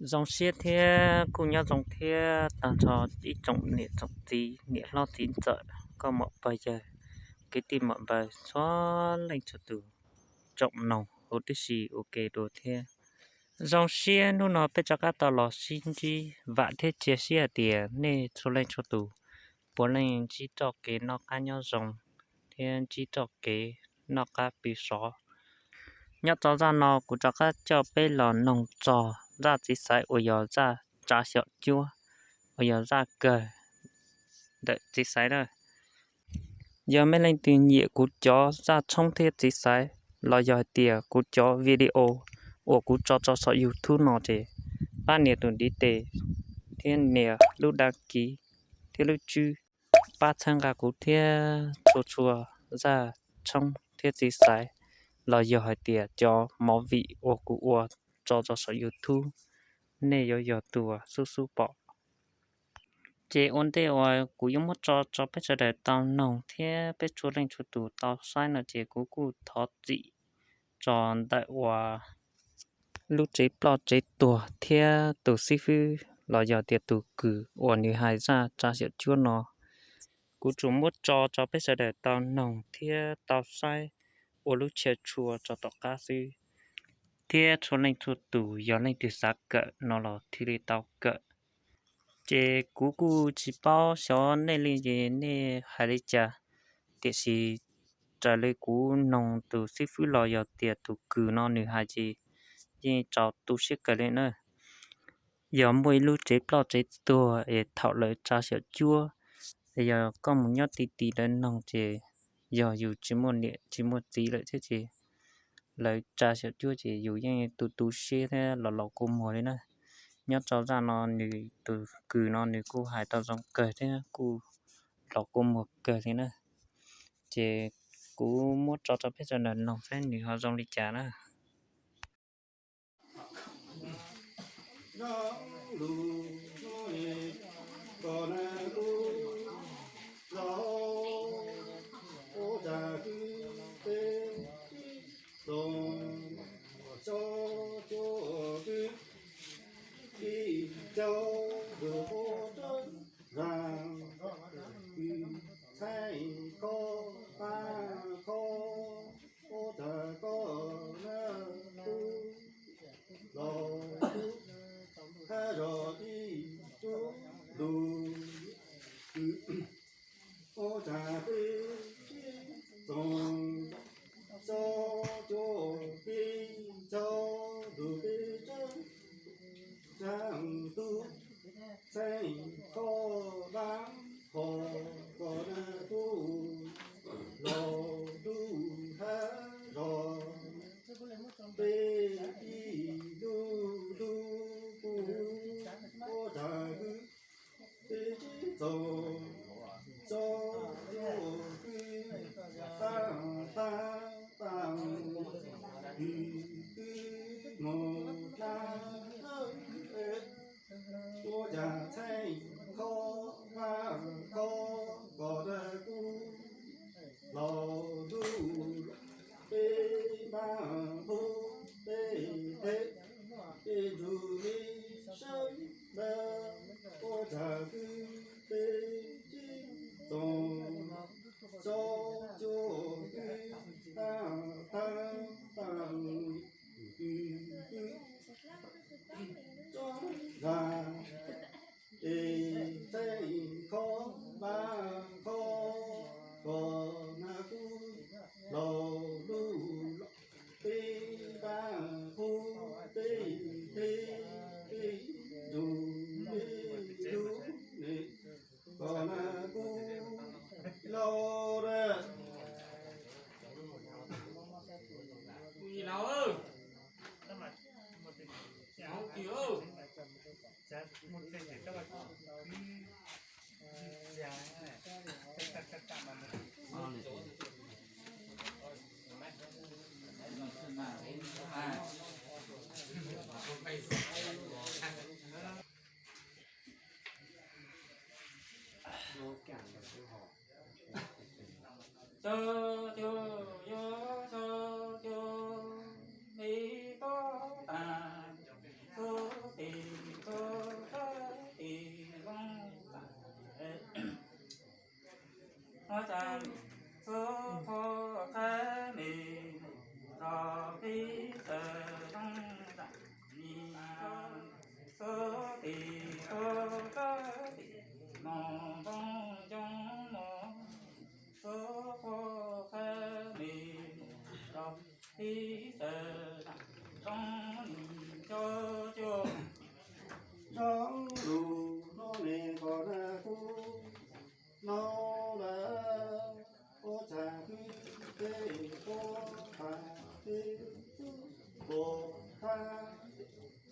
Zoo siab thiab kuj nyob zoo thiab tag nrho ib tsoom niam tsoom txiv, niam hlob txiv ntxawm, nkauj muam pog yawg, kwv tij muam npawg txhua leej txhua tus, tsoom mloog huv tib si ua ke dua thiab. Zoo siab hnub no peb rov qab tau los sib ntsib, vam thiab cia siab hais tias nej txhua leej txhua tus puav leej ntsib txoj kev noj qab nyob zoo thiab ntsib txoj kev noj qab pw sov. Nyob rau zaj no kuv rov qab coj peb los noog txog zaj txiv xaiv uas yog zaj tsa xyaum cuab, uas yog zaj kawg ntawm txiv xaiv na. Yog mej leej twg nyiam kuv cov zaj tshoob thiab txiv xaiv, los yog hais tias kuv cov video uas kuv tso rau saum YouTube no ces pab nias tus ntiv tes thiab nias lub đăng ký thiab lub tswb, pab txhawb nqa kuv thiab txhua txhua zaj tshoob thiab txiv xaiv, los yog hais tias cov movie uas kuv ua tso rau saum YouTube, nej yuav yog tus xub xub pom. Ces ua ntej uas kuv yuav muab tso rau peb sawv daws tau noog thiab peb txhua leej txhua tus tau saib no ces kuv kuj thov txim rau ntawm uas lub tsev ploj tsev tuag thiab tus xib fwb los yog tias tus kws uas nws hais zaj tsa xyaum cuab no. Kuv tsuas muab tso rau peb sawv daws tau noog thiab tau saib ua lub chaw tshua rau tom qab xwb, thiab txhua leej txhua tus yog leej twg xav kawm no los thiaj li tau kawm. Ces kuv kuj tsis paub xyov nej li ces nej hais li cas, tiam sis raws li kuv noog tus xib fwb los yog tias tus kws no nws hais ces yeej txaus tu siab kawg li na. Yog muaj ib lub tsev ploj tsev tuag es thaum lawv tsa xyaum cuab, yog koj mus nyob ti ti lawv noog ces yog yus tsis muaj niam tsis muaj txiv lawm thiab ces lawv tsa xyaum cuab ces yus yeej tu tu siab thiab los los kua muag li na. Nyob rau zaj no nws tus kws no nws kuj hais tau zoo kawg thiab kuj los kua muag kawg li na. Ces kuv muab tso rau peb sawv daws noog saib nws ho zoo li cas na.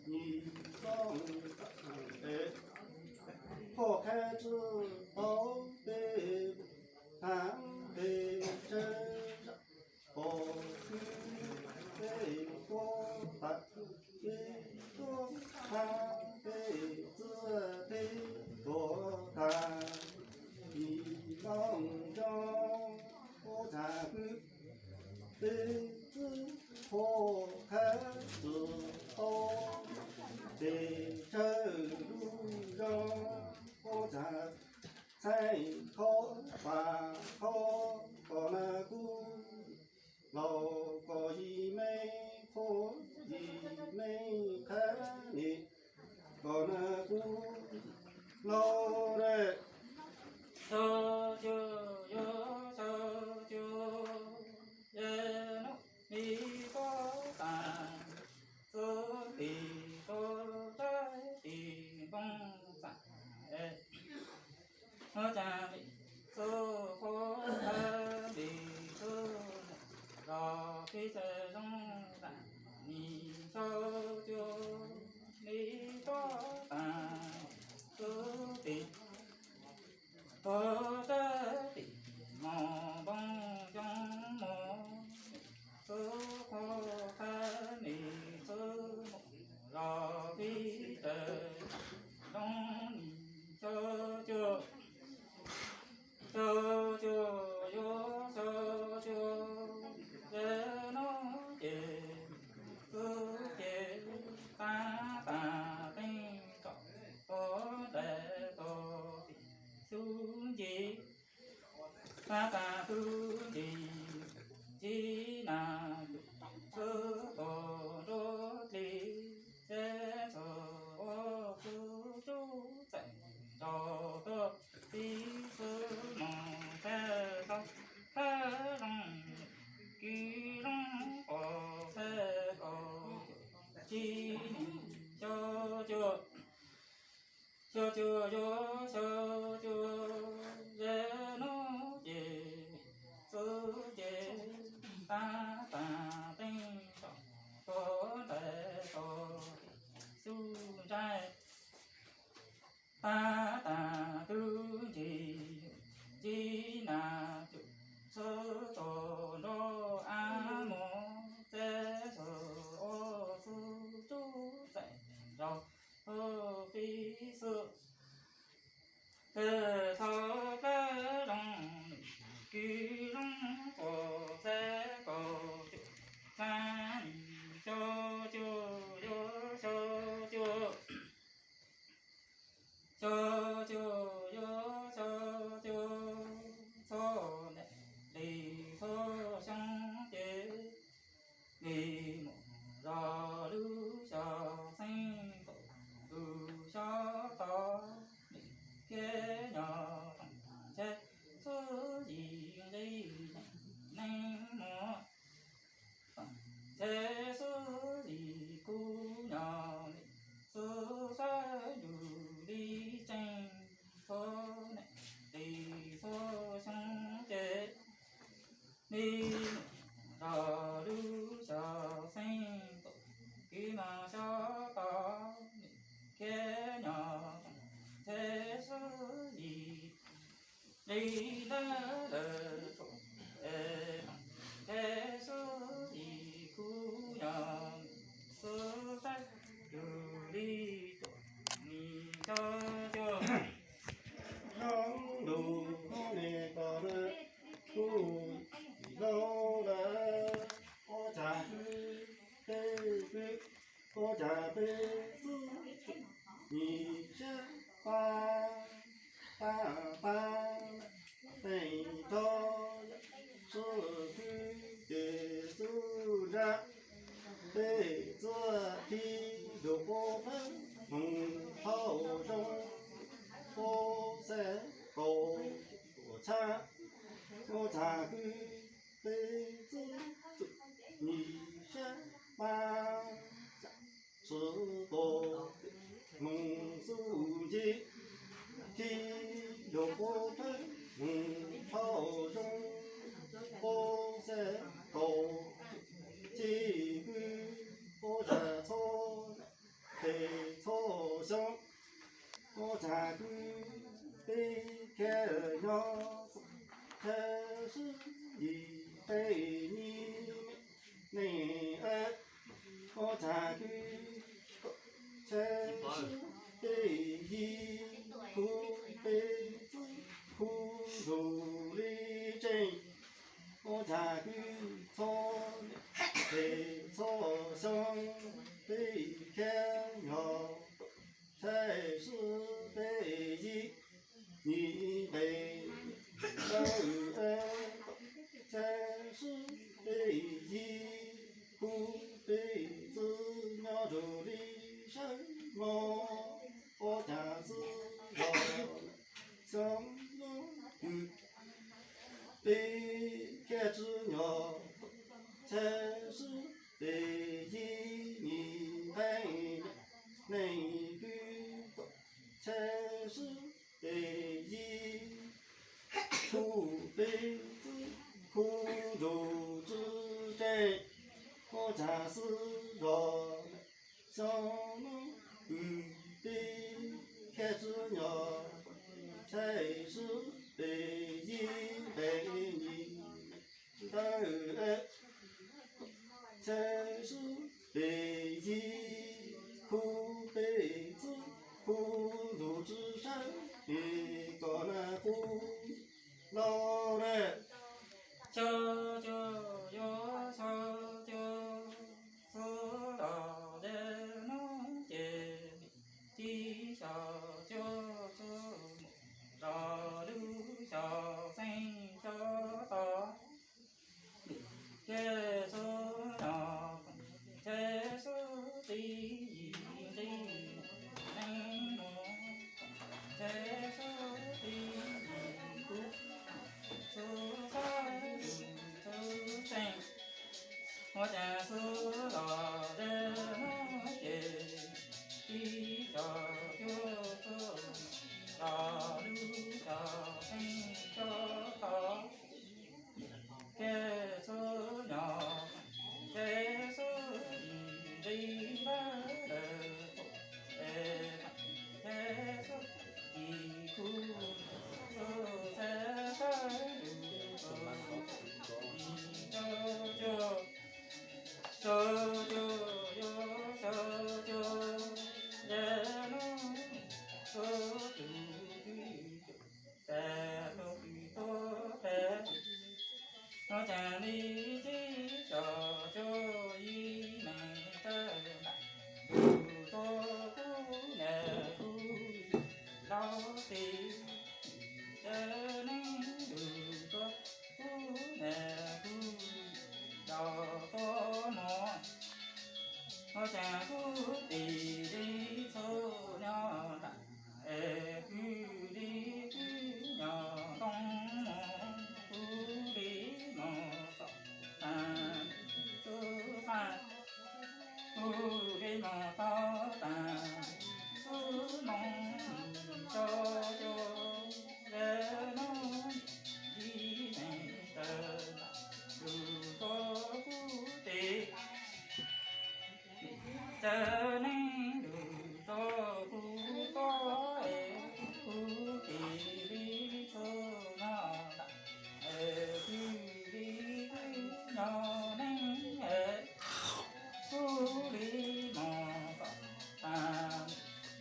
Nyi toj es, poj khab tswb tau peb, thav peb tsawb zam, pom kwv peb tuaj tas, peb tuaj thav peb txwb peb tuaj tas, nyi toj nco, poj txhas kwv peb txwb, poj khab tswb tau peb tsawb lub zos, poj txhas txhais qhov pas qhov kom na kub, laus kom yim me qhov yim me qhab nis, kom na kub laus lawm. Xyoo cuaj yuav xyoo cuaj, yawg Nuj Lis tuaj tas, xub tim tuaj rawv tim npoo txam, ua cas tim xub qhuav rawv tim xub mus, los pib txawm zoo tas, nim xyoo cuaj Lis tuaj tas, xub tim tuaj rawv tim mus npoo xyoo mus, xub qhuav rawv nim xub mus, los pib txawm zoo nim xyoo cuaj, xyoo cuaj yuav xyoo cuaj, yawg Nuj ces xub ces tab tas teej tsom tuaj ntais tau tim xub ncig, tab tas tub ncig ncig nas, xub tuaj nruab dlig, txeb txhua ua xub tub txaim nrog tuaj, tib xub mus txeb tau thawj zoo, kib zoo pom txeb kaum cuaj, tsis nim xyoo cuaj, xyoo cuaj yuav xyoo cuaj, yawg Nuj ces xub ces tab tas teej tsom tuaj ntais tau tim xub ntsaib, tab tas tub ncig ncig nas, xub tuaj nruab av mus, txeb txhua ua xub tub txaim nrog tuaj, tib xub txeb tau thawj zoo, kib zoo pom txeb kaum cuaj, txab nim xyoo cuaj yuav xyoo cuaj, xyoo cuaj yuav xyoo cuaj, txhua niaj hli txhua xyoo ces nim mus zog lub xyoo xeeb kaum, lub xyoo tod nim khiav nyo toom ntshe xub yim nqi neej muaj, toom ntshe xub yim kub nyo nim xub sab yus li tseem, txhua niaj hli txhua xyoo ces nim mus zog lub xyoo xeeb kaum, kib mus xyoo tod nim khiav nyo toom ntshe xub yim li dawb lawm tsuam, es toom ntshe xub yim kub nyo xub sab yus li tsuam, nim xyoo cuaj zoo lus ne kom na kuj laus lawm, ua cas kwv peb kwv, ua cas peb xub nim siab pab pab pab, teej tog xub kwv ces xub ntsab, peb txuag thib lus quav thawb moog thauj zoo, quav xeeb kaum tuam tshab, ua cas kwv peb xub nim siab pab, xub tuaj moog xub ncig, thib lus quav thawb moog thauj zoo, quav xeeb kaum tshab, kwv ua cas txhua xyoo, ua cas kwv peb khiav nyob, tshab sib yim peb nyib neej ab, ua cas kwv tshab sib peb yig, khu peb txwb khu nrug li tseem, ua cas kwv txhob peb txhob xyoo, peb khiav nyob tshab sib peb yig, nyib peb tawm ab, tshab sib peb yig, khu peb txwb nyob nrug li sab mob, ua cas xwb los xyoo lub kwv peb khiav tsis nyob, tshab sib peb yig, nyib peb neej kwv tshab sib peb yig, khu peb txwb khu nrug tsis tseem, ua cas xwb los xyoo lub kwv peb khiav tsis nyob, tshab sib peb yig, peb nyib tawm ab, tshab sib peb yig, khu peb txwb khu nrug tsis tseem, es kom na qub los lawm. Xyoo cuaj yuav xyoo cuaj, xwb los ze hnub ces, tib xyoo cuaj cuaj, los lub xyoo xeeb xyoo to, ces xwb los ces xwb tib yim nqi, neej mus ces xwb tib yim kub, xwb xab xwb tseem, ua cas xwb los ze hnub ces, tib xyoo cuaj cuaj, los lub xyoo xeeb xyoo to, ces xwb nyob ces xwb yim nqi lawm, ces xwb yim kub, xwb xab xab lus, yim cuaj cuaj, xyoo cuaj yuav xyoo cuaj, ze hnub xwb tus kwv, tas tus kwv tuag tas, ua cas li tib xyoo cuaj yim nees tawm, tus tuag kub niam kuj laus tis, ces neeg tus tuag kub niam kuj laus tuaj mus, ua cas kuv tim li txhua nyob nram, es kwv li kwv nyob ntoo mus, kuv li mus txog tas xwb qab, kuv li mus tau tas xwb moo, xyoo cuaj ze hnub yim nees tawm, tus tuag kub tim, ces neeg tus tuag kuj tuag, kuv tim li txhua nyob nram, es kwv li kwv nyob neeg, kuv li mus txog tas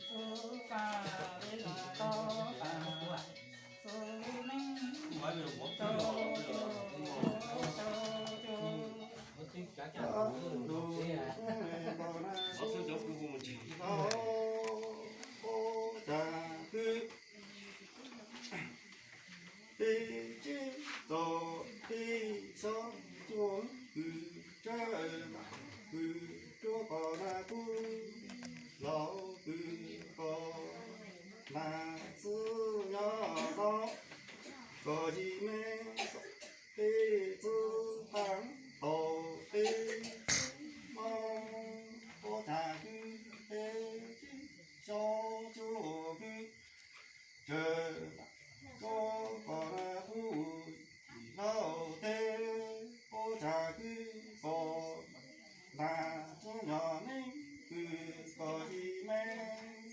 xwb qab, li mus tau tas xwb neeg, xyoo cuaj cuaj, xyoo cuaj tus neeg los na, ua cas kwv peb tsib txog peb xyoo cuaj, kwv tsawg kwv cuaj pom na kuv laus, kwv pom na xwb nyob no, kom yim nees peb txwb qab tau peb txwb moo, ua cas kwv peb tsib xyoo cuaj kwv tsawg cuaj pom na kuv yim laus teb, ua cas kwv pom na txwb nyob neeg, kwv kom yim nees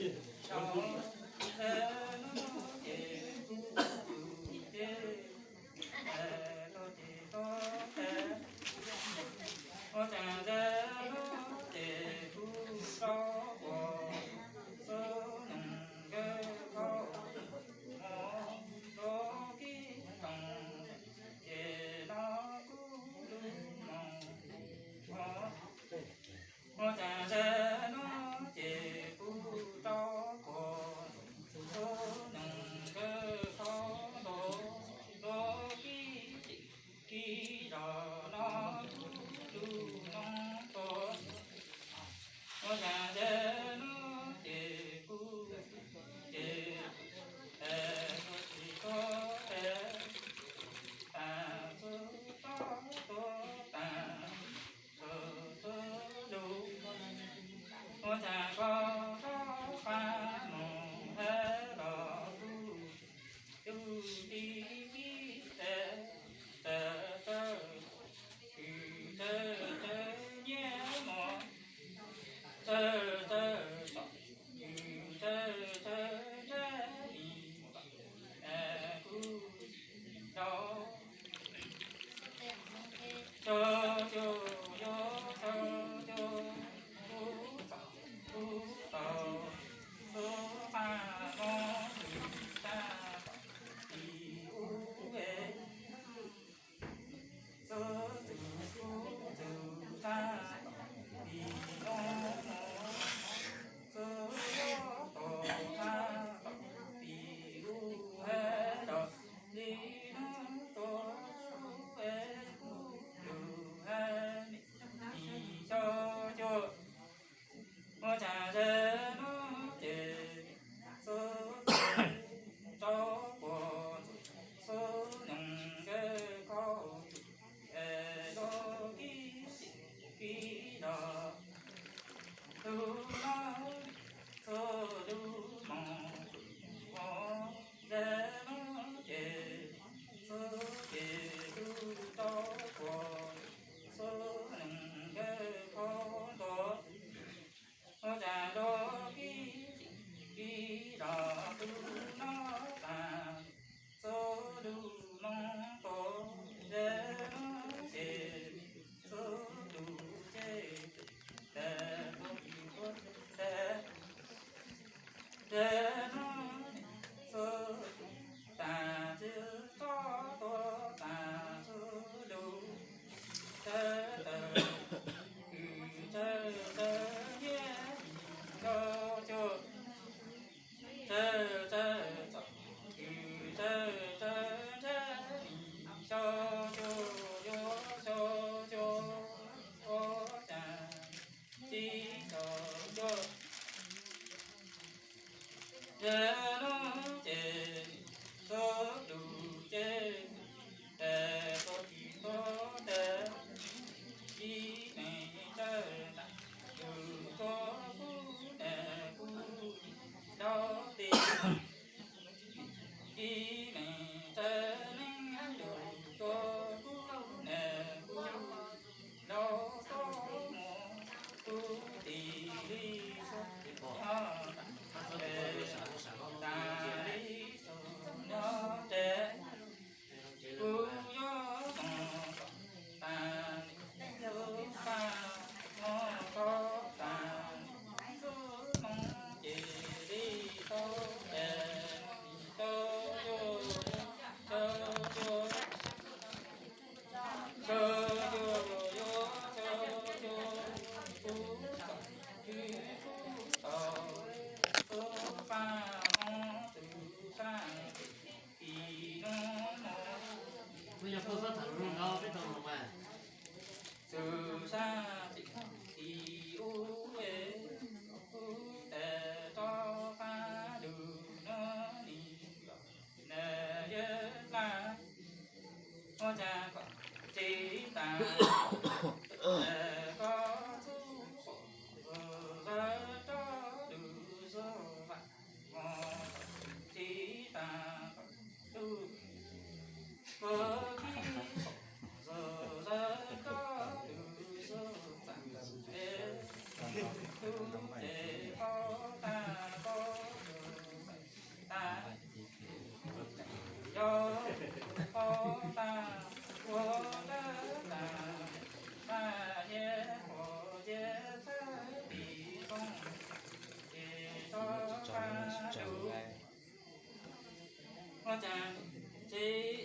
Tis yawg kuj so, ntawm no ces kuj tus ces, tau ces tau tas, ua tas ntawm no ces kuj so, ua xub noog nkawd thaum mus rau kib toom, ces no kuj lub moos, ua Muaj yog koj txhob tham lus no peb tau los mas. Txwm sab tim ub es ub tes rov qab lug no ni los nws yog dlaab. Ua cas koj tsis tas, koj txhub quas zawv rov lug xwb vam, koj tsis tas koj txhub koj kib quas zawv rov lug xwb vam, tub ces paub tag paub tag, yog paub tag ua dawb tas, tag nyiaj quas nyiaj thawj tim zoov ces tso pab lug. Ua cas tsis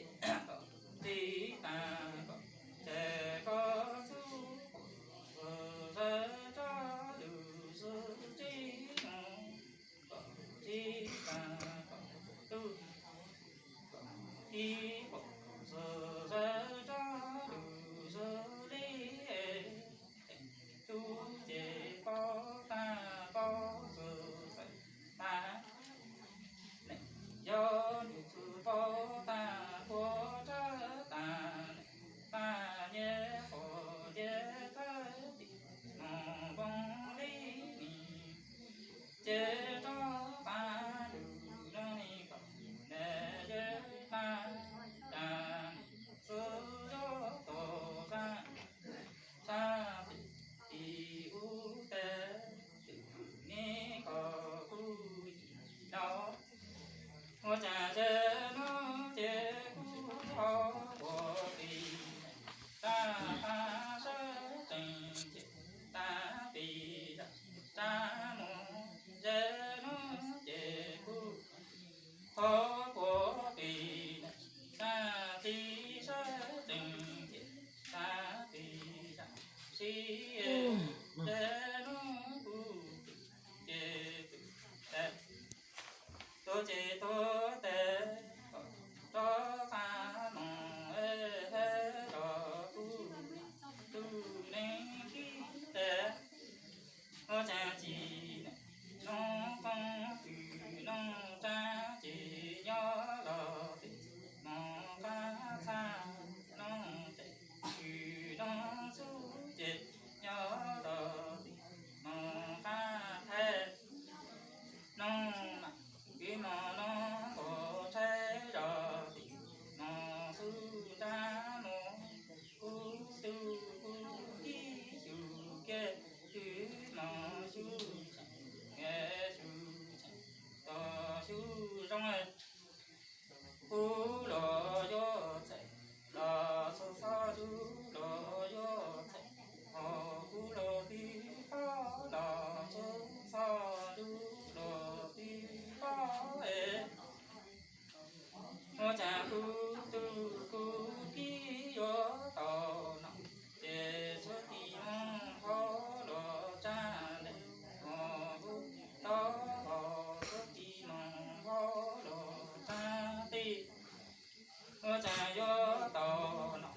tsis tas koj ces koj txhub quas zawv rov lug xwb tsis mus, koj tsis tas koj txhub kib quas zawv rov lug xwb li, tub ces paub tag paub xwb txawm tag, yog nws txhub paub tag quas rov tas, tag nyiaj quas nyiaj thawj tim moog npoo li ni, ces rov qab lug no ni koj nws yog tag, cas xwb yuav tau sab, sab tim tim ub tes tim ni koj kuj yim laus. Ua cas ze nuav ces kuj ho quas pim, tag pab sawv tsees ces tag pim zam tsa mus, ze nuav ces kuj ho quas pim, tag pib sawv tsees ces tag pib zam sib, ze nuav kuj ces tus tes, tus ces tus tes rov qab moog es los kuj tug neeg kib tes. Ua cas tsis noog qoob kws noog rab ces nyob los tim moog qab txhaj, noog tes kws noog xub ces nyob los tim moog qab thaij, noog mam kws moog noog nkaus thaij zog tim moog xub nrab mus, kuv tug kuv kib xyum kiag kws moog xub tseem, xub tseem tos xub zoo. Kuv los yuav txhais los txhob txhob, kuv los yuav txhais, ho kuv los tib pob los txhob txhob, kuv los tib pob es. Ua cas kuv tug kuv kib yuav tau no, ces txhua tig moog ho los tsa ntej, ho kuv tau ho txhua tig moog ho los tsa ntej. Ua cas yuav tau no,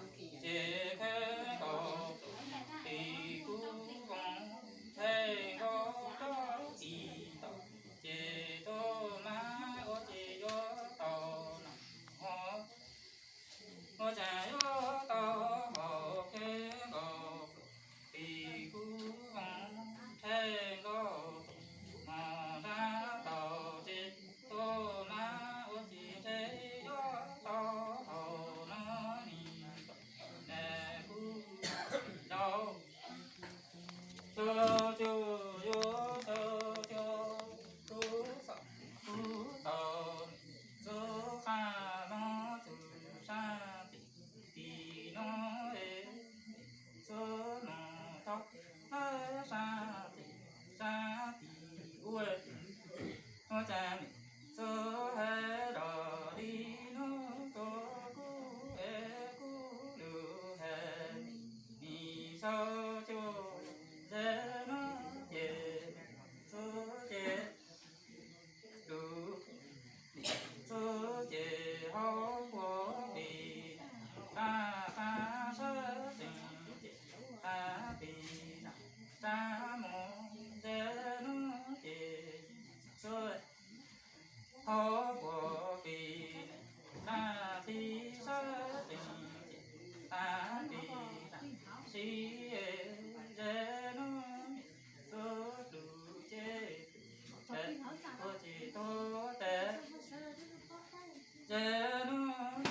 ces khawb nkaus tim kuv voos, thaij nkaus rau tim tod, ces tub mab ua ces yuav tau no ho. Ua cas yuav tau ho khawb nkaus tim kuv voos, thaij nkaus moog nrab tod, ces tub mab ua ces ntshe yuav tau ho no ni, nws kuv laus. Cog cog yuav cog cog, kuv xav kuv tau, txuv qab moog txug sab tim sab tsees ces tag li tam sim ze hnub xub plub ces tes tuag ces tuag tes ze hnub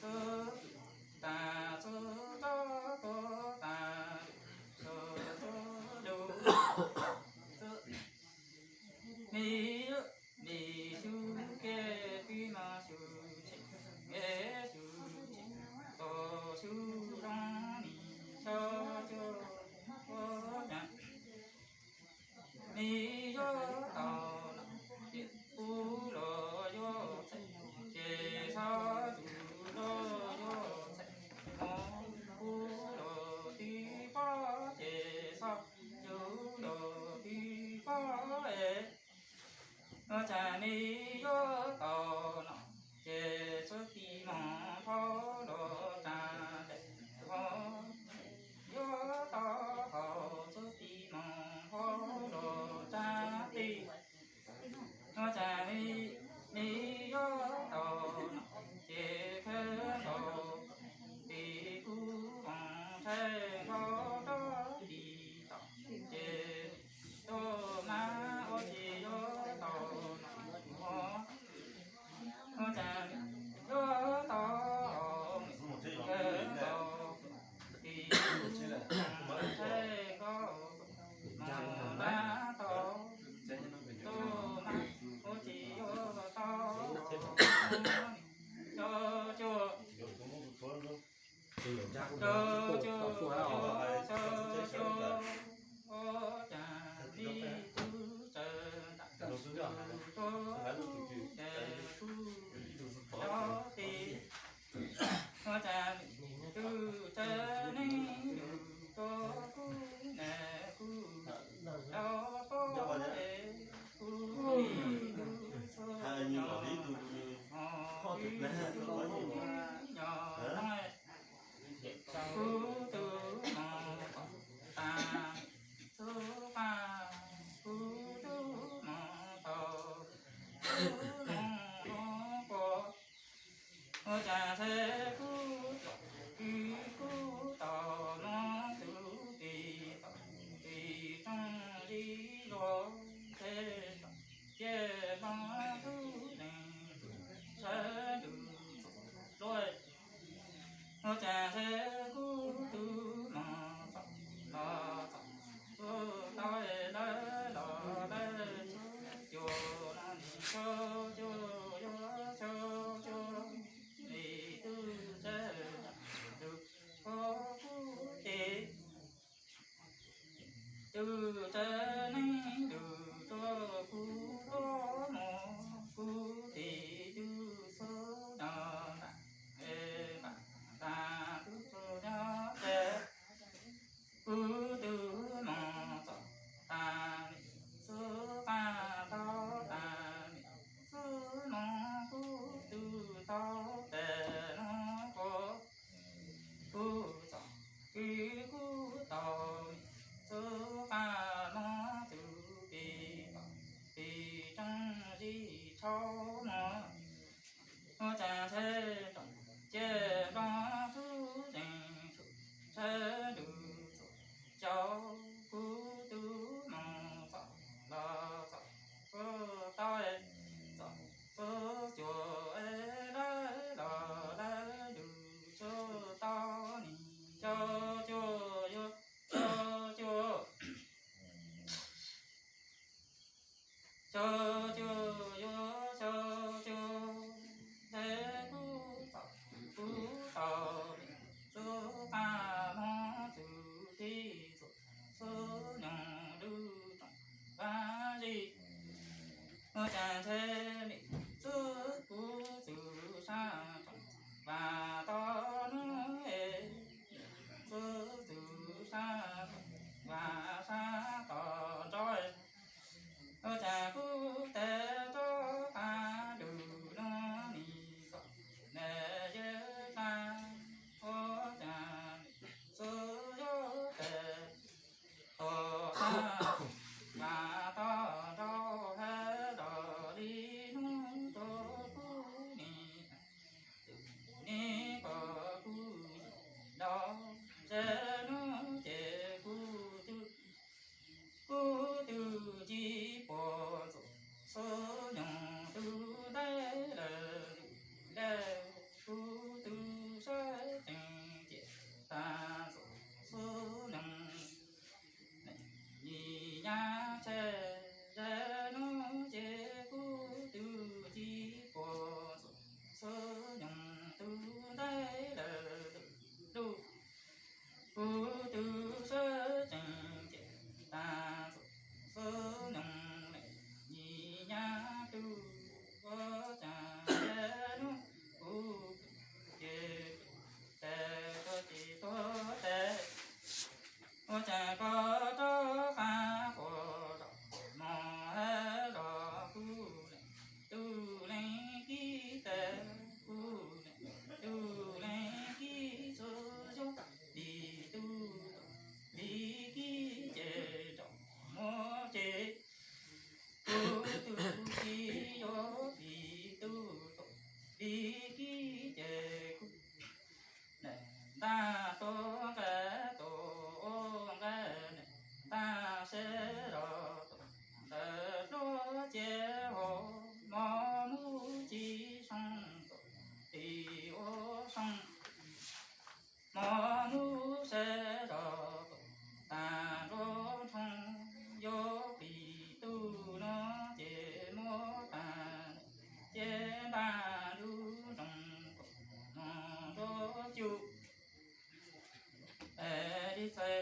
xub plub tas xub tob tuag tas xub tuag lug xub mi mi xub ke tib no xub tseem nkev xub tseem tos xub zoo ni xyov cuag ua cas ni yuav tau no ces kuv los yuav txhais ces xov tus los yuav txhais no kuv los twb pom ces xov tus los twb pom es ua cas ni yuav tau no ces txhua tis moos phauj los tsa tes ho yuav tau hau txhua tis moos phauj los tsa tes ua cas ni yuav tau no ces khawb tau tes kuv koom ntshai nkaus rau tis tom ces tuaj mas ua tsis yuav tau no ua cas yuav tau khawb tau tes kuv koom ntshai nkaus mus nrab tau tuaj mas ua tsis yuav tau cov cuag cov cuag cov cuag ua cas li tub tsaws ntam tus tuaj ces kuv cov tes ua cas tus tsaws neeg lus tuaj kuv niam kuv tau pom es kuv li tus txhua nyob hmo kuv tus nyob no kuv tus mos txom tas xub qab kuv tus mos tau kuv mos lub quas ua cas ntshe kuv txom kwv kuv tau mloog tus tis txom tis tsooj zib zog ntshe txom ciaj nplooj tub neeg sawv ntsug txom luaj ua cas ntshe kuv tus mos txom los txom txhua tau lawv los lawv txhua cuag no nim xyov cuag yuav xyov cuag li tus tsaws ntam tus tuaj kuv tes tus tsaws neeg lus tuaj kuv tuaj mus kuv tis tus txhua nyob ntam ntam tas tus txhua nyob tes kuv tus mos txom tas nim xub qab tau tas nim xub no kuv tus tau tes no kuv kuv txom kwv kuv tau nim xub qab no tus tis txom tis tsooj zib tshauv no ua cas ntshe txom ciaj nplooj tub neeg sawv ntsug txom cav kuv tus mos txom los txom txhua tau txom txhua cuag lawv los lawv lus txhua tau nim xyov cuag yuav xyov cuag xyov cuag yuav xyov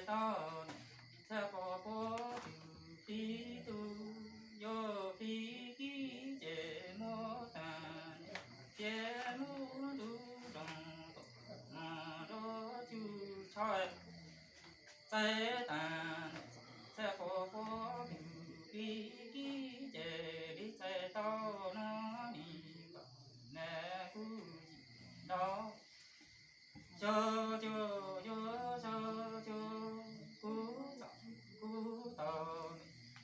tau niam txhaj pom puab tug pib tug, yuav pib kib ces muab tag niam, ces muab ntuj roos tom no rau cuj tshoj. Txais tag niam txhaj pom puab tug pib kib ces li txais tau no nis kom nas kuj yim nrov. Xyov cuag yuav xyov cuag kuv txom kuv tau,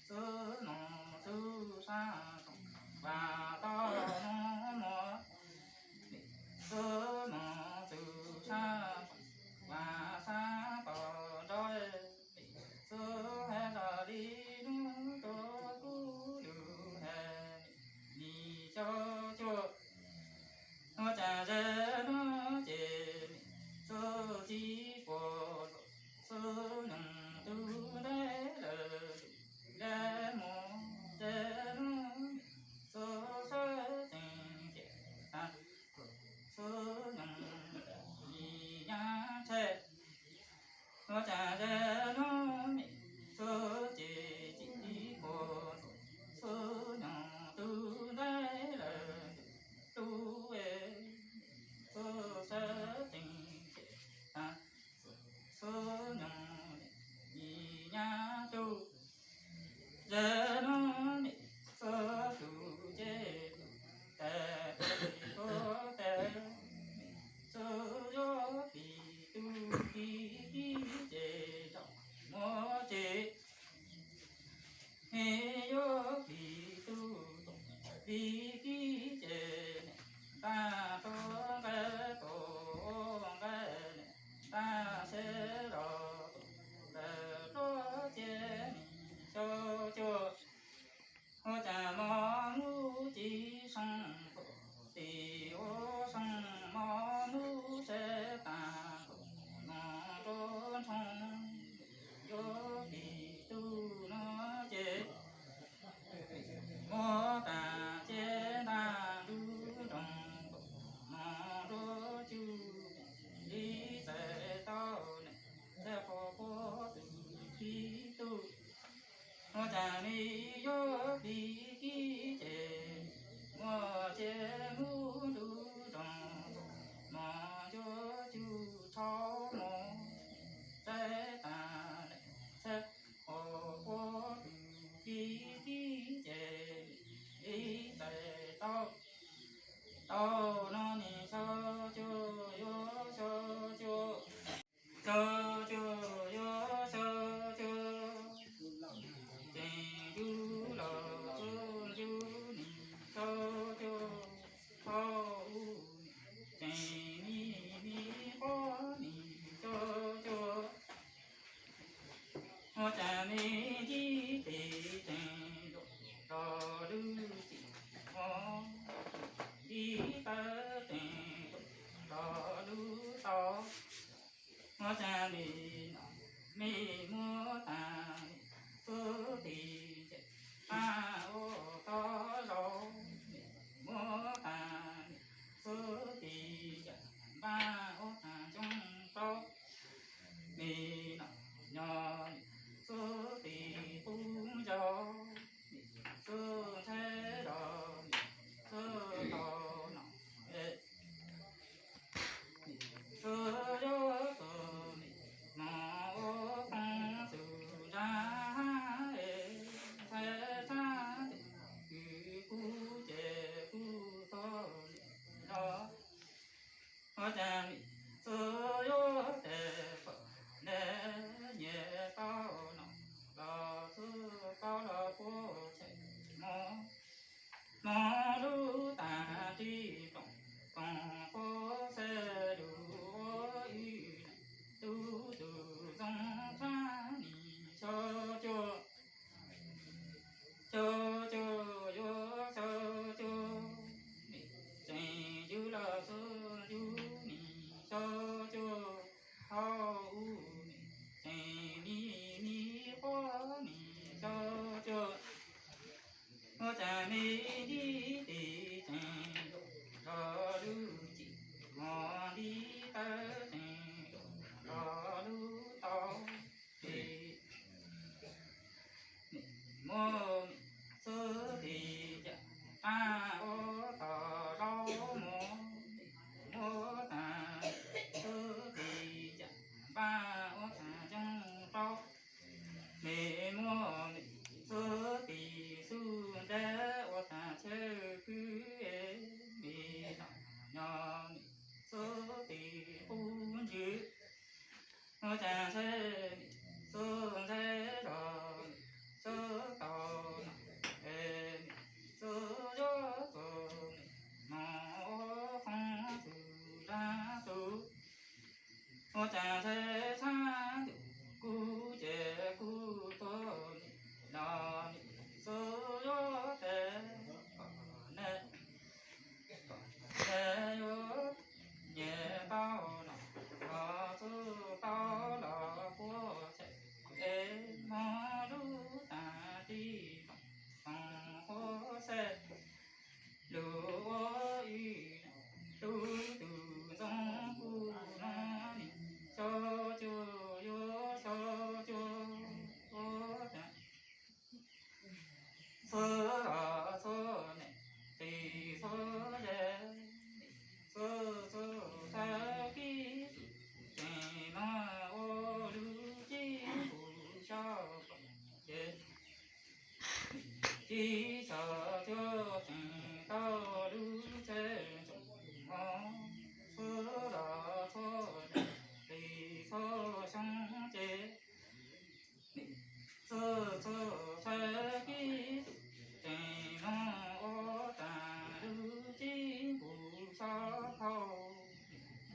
xwb no xwb sab toom vas tau no mos, xwb no xwb sab toom vas sab tau nrov, xwb hais los li hnub tuaj kuv lug hais nis xyov cuag. Ua cas zag hnub ces xwb tsis puas, xwb nyoog tug ntev lawm, lawv mus zag hnub xwb sawv tsees ces tag, xwb nyoog li nyab tshaj. Ua cas zag hnub xwb ces tsis puas, xwb nyoog tug ntev lawm, tug xwb sawv tsees ces tag, xwb nyoog li nyab tug. Zag hnub nim xwb tug ces tug tas, tug tas, xwb yuav pib tug pib kib ces zaum muab ces, yuav pib tug pib kib ces niam tag tug nqaij tug nqaij niam tag seb los tug tas tuaj ces nim xyov cuag. Ua cas mos muj ci soo, tim ua soo mos muj seb tag, no rau ntshoo, yuav pib tug no ces muab tag ces ntag ntuj roos, no rau cuj li txais tau niam txhaj pom puab tug pib tug. Ua cas li yuav pib kib ces muab ces muab ntuj roos, no yuav cuj tshoj mus, txais tag niam txhaj pom puab tug pib kib ces li txais tau, tau no nim xyov cuag yuav xyov cuag. Xyov cuag yuav xyov cuag, tseem yug los txuj yug nim xyov cuag, thaum u nim tseem mi mi qhuav nim xyov cuag. Ua cas me ntsis tes tseem rov lub txim, ua ntsis tawv tseem rov lub tau. Ua cas li no me muab tag xwb tis ces pab ua toj zaub, me muab tag xwb tis ces pab ua tag coob plaub. Me no nyob xwb tis qub zos, xwb ntshai los xwb tau no, xwb yuav tus no ua poob xwb nrab, ntshai tshaj tes kws kuv ces kuv tau no. Ua cas nim xwb yuav tes pam ne, nyias tau no los xwb tau los puab tseem mob, mob lub tag ris ploom, ploom puab xeeb lug ua wb tub tug zoo tshaj nim xyov cuag. Xyov cuag yuav xyov cuag, nim tseem yug los xwb yug nim xyov cuag, thaum u nim tseem mi mi qhuav nim xyov cuag. Ua cas me ntsis tes tseem rov lub txim, ua ntsis tawv tseem rov lub tau. Muab xwb tis cas pab ua tau zaub mov, muab tag xwb tis cas pab ua tag coob rau. Mej muab mej xwb tis xub ntiag ua tag chaw kwv es mej los nyob mej xwb tis qub ntswg. Ua cas ntshe mej xub ntxheb zog mej xub tau no es mej xub yuav txog mej no ua qoob txug zaj tug. Ua cas ntshe sab ntuj kuv ces kuv tuag mej los mej xub yuav tes kom nej kom nej yuav nyiam tau los los xub tau los puab txhais es mob lub tag tib toom toom huab xej lug ua ib tug tug ntxoov kuv no nim xyov cuag yuav xyov cuag ua cas xub los txhua nem tis txhua ze xub txhua txhawb kib tseem no ua lub cib npus xyov kom ces cib xyov cuag tseem tau lub tsheb ntsoom mov xub los txhua nem tis txhua xyoo ces xub txhua txhawb kib tseem no ua tag lub cib npus xyov khau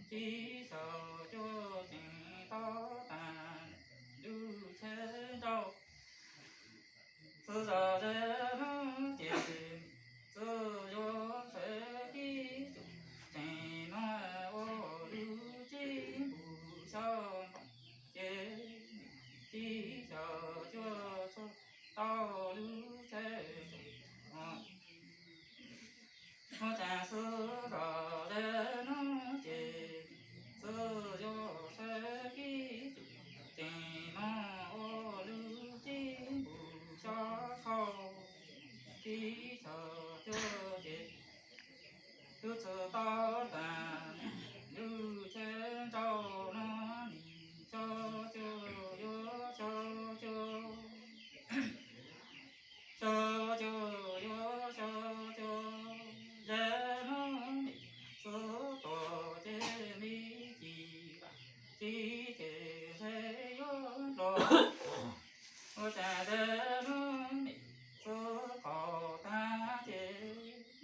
cib xyov cuag tseem tau tag lub tsheb nrau xub zog ze no ces xub yuav txhawb kib tseem no ua lub cib npus xyov npoo ces cib xyov cuag txhua tau lub tsheb ntsoom mov. Ua cas xub zog ze no ces xub yuav txhawb kib tseem no ua lub cib npus xyov khau cib xyov cuag ces tub txhua tau tag lub tsheb nrau no nim xyov cuag yuav xyov cuag xyov cuag yuav xyov cuag ze no nim xub tuag ces me ci vam tib ces ntshe yuav los ua cas ze no nim xub qaug tag ces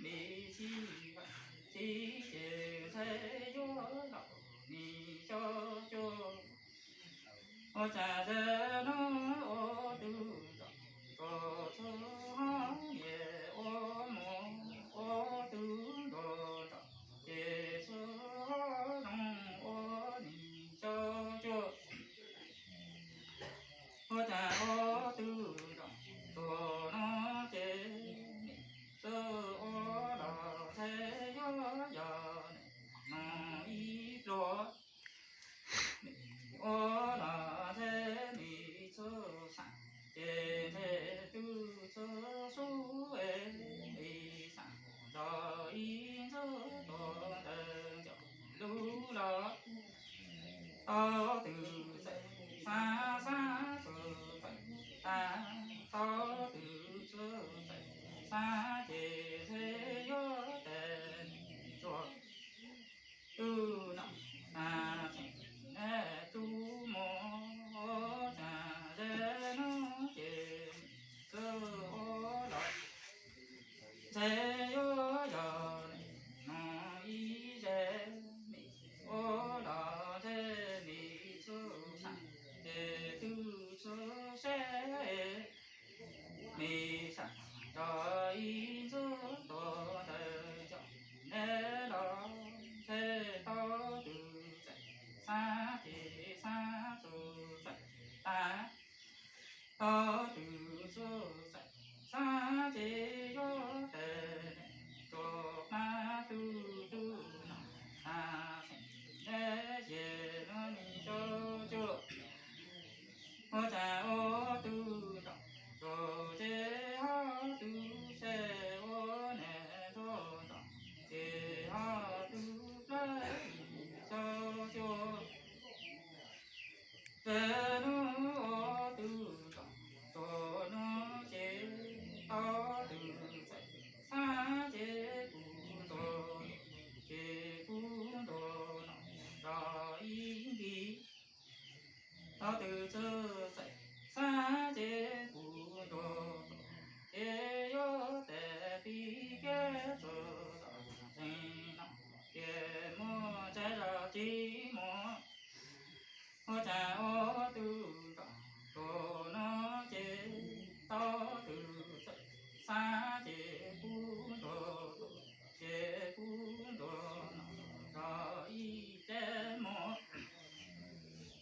me ci vam tib ces ntshe yuav los nim xyov cuag ua cas ze no ua tug nrog tuag txhua hov niam ua mus ua tug nrog nrog ces txhua hov zoo ua nim xyov cuag ua cas ua tug nrog tuag no ces nim xub ua los ntshe yuav yog nim no ib pluag ua los ntshe nim txhua xam ces ntshe tub txhua sub es nim xam nrog ib ntxub tuag ntawd ncauj lub los tau tug txawm xab xab tug txawm tas tau tug txhua txawm xab ces ntshe yuav tes tsuag tug no tas tseem tub mos cas ze no ces txhua ua los ntshe yuav yog no ib ze nim ua los ntshe nim txhua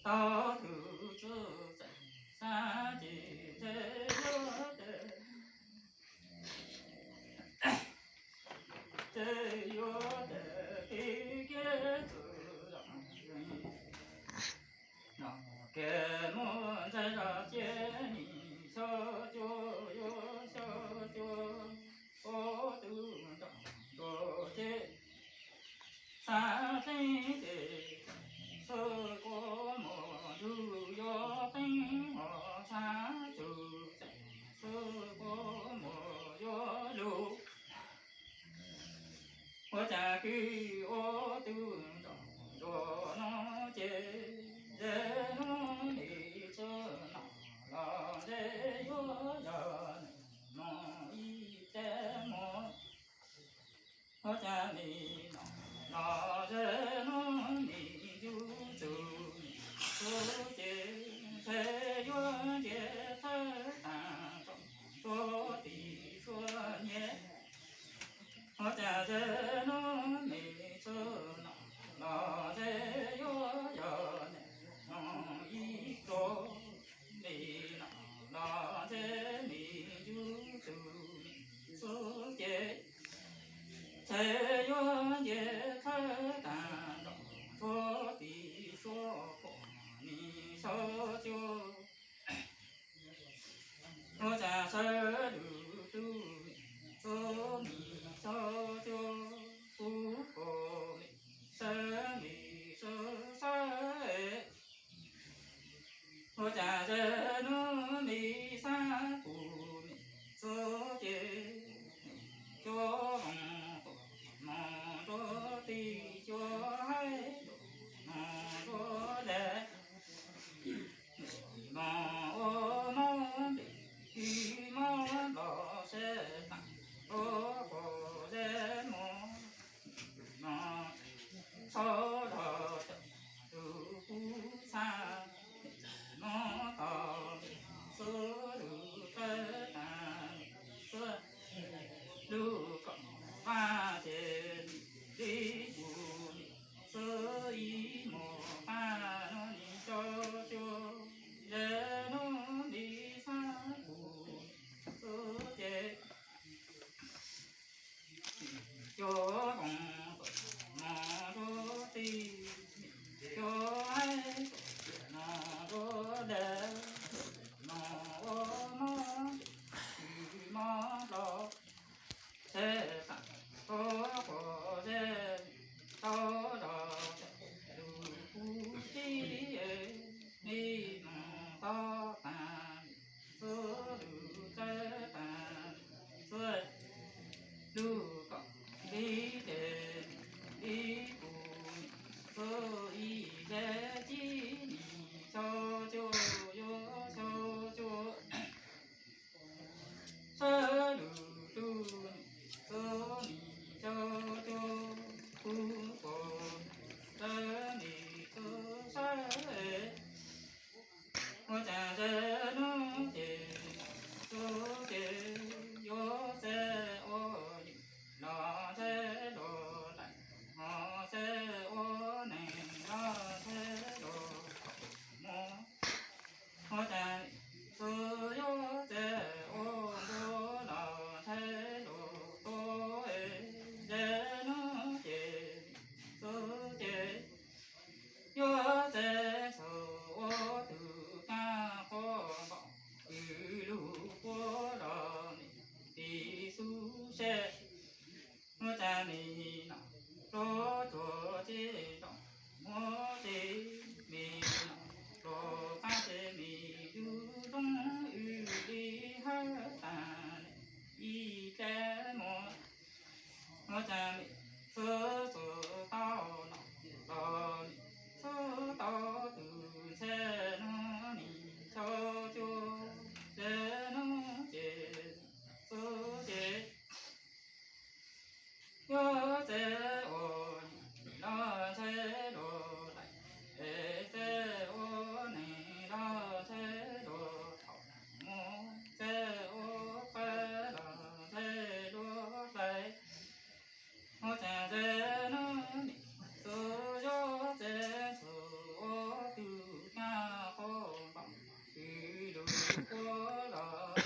tau tus txuj txeeg xav tsis ntshe yuav tes, ces yuav tes qhib kiag txwm zos no, kev muaj ntxaij zog cia li xyov cua yuav xyov cua, ob tug nrog ntua ces xav tseeb ces xwb kua muag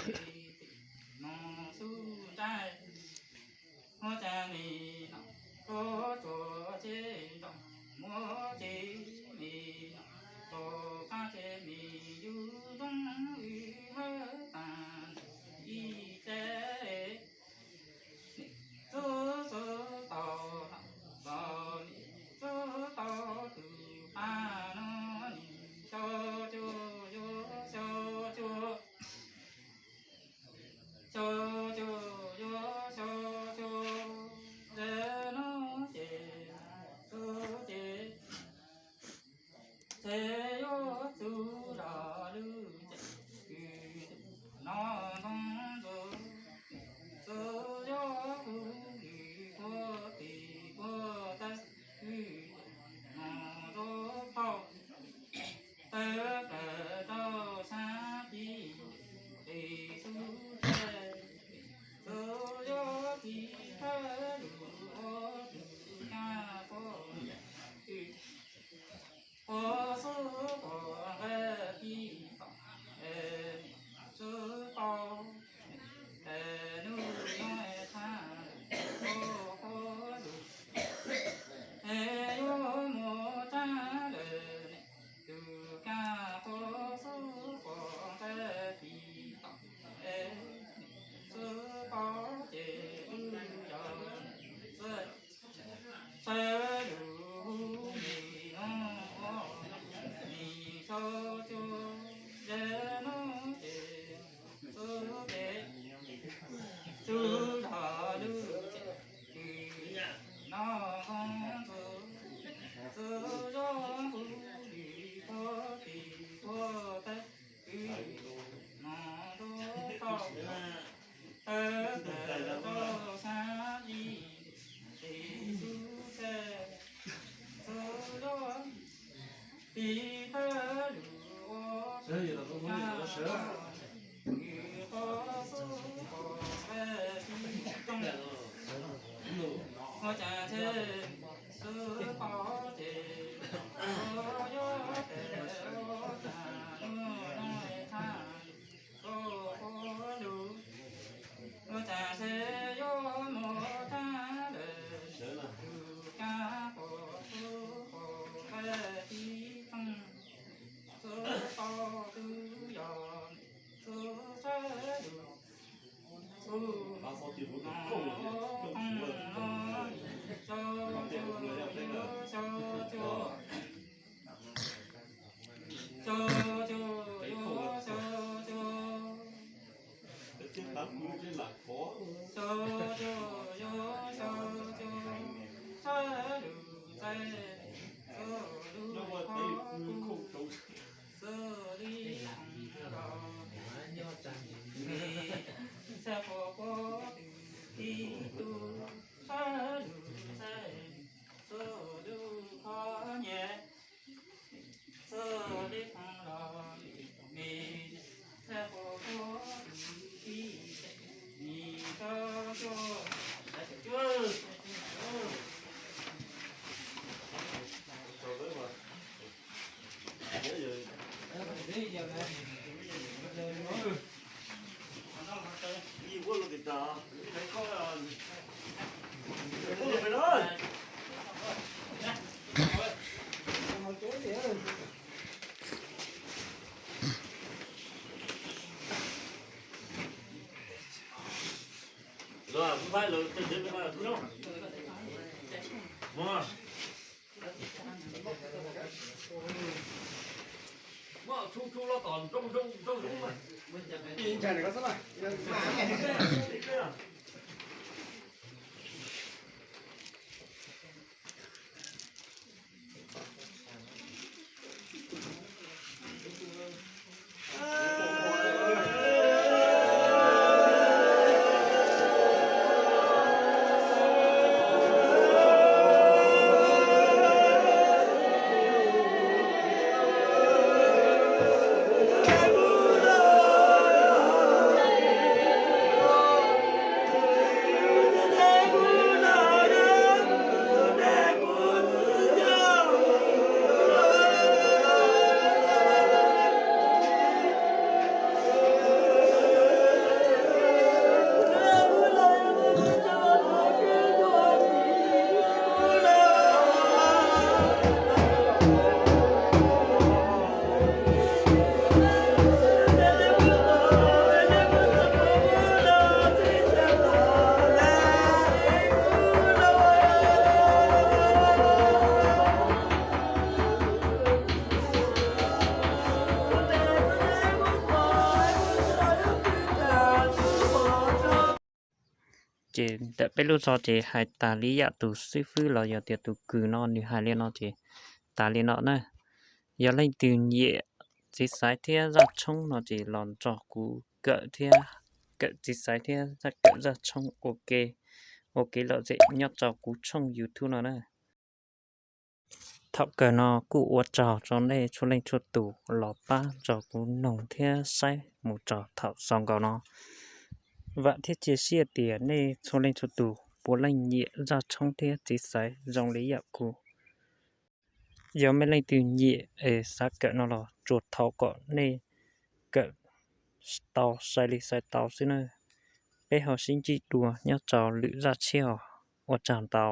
tis, tis, moog sub nraag, muab cag me nom, kov tsuag ceg nroo, muab ceg me nom, tog qaab ceg me yug zoo wb hawb taag ib teg. Txug txug tau, tau, txug tau tug qaab no, xyov cuag yuav xyov cuag, xyov cuag yuav xyov cuag, zag nuav ces txug ces ces yuav txug rau lub ces kws no ntoo ntxuag, txug yuav kuv lwm puag tim puag teb, kws no ntxuag phauj tawg plaws rau sab tid, tes xub teg, txug yuav tiv thawj lug ua tug kaaj quas, quas xub quas nqaij tiv tom, xub tau, tes nub nyob tshab, quas quas lug, es yuav muab tshab lawm, tug kaaj quas xub quas nqaij tiv tom, es xub tau ces lub yog xub, sawv lug hu me no, me xyov cuag, zag nuav ces txug ces txug rau lub ces kws no ntxuag, txug yuav kuv lwm puag tim puag teb, kws no ntxuag phauj tawg plaws rau sab tid, tes xub teg, txug yuav tiv thawj lug ua tug kaaj quas, kws quas xub quas nqaij tiv tom, muab cag ceg xub tau ces, quas yuav tes ua tag nuav noj tshab, quas quas lug, muab cag ceg yuav muab tshab lawm, tug kaaj quas xub quas nqaij tiv tom, xub tau tug yog xub sawv lug, xub no, xyov cuag yuav xyov cuag, xyov cuag yuav xyov cuag, xyov cuag yuav xyov cuag, sawv lug txaij, xub lug qhov kuv, xub li qhov los, me txhaj quas quas tug tib tug, sawv lug txaij, xub lug qhov nyiaj, xub li qhov los, me txhaj quas quas tug tib, me xyov cuag, xyov cuag. Ces ntawm peb lub zog ces hais tas li yam tus xib fwb los yog tias tus kws no nws hais li no ces tas li no na. Yog leej twg nyiam txiv xaiv thiab zaj tshoob no ces los nrog kuv kawm thiab, kawm txiv xaiv thiab kawm zaj tshoob ua ke, ua kev lom zem nyob rau kuv tshooj YouTube no na. Thaum kawg no kuj ua tsaug rau nej txhua leej txhua tus los pab nrog kuv noog thiab saib mus txog thaum xaus nkaus no. Vam thiab cia siab tias nej txhua leej txhua tus puav leej nyiam zaj tshoob thiab txiv xaiv zoo li yam kuv. Yog nej leej twg nyiam es xav kawm no los tsuas thov kom nej kawm tau, xaiv li xaiv tau xwb na. Peb ho sib ntsib dua nyob rau lwm zaj tshiab os. Ua tsaug ntau.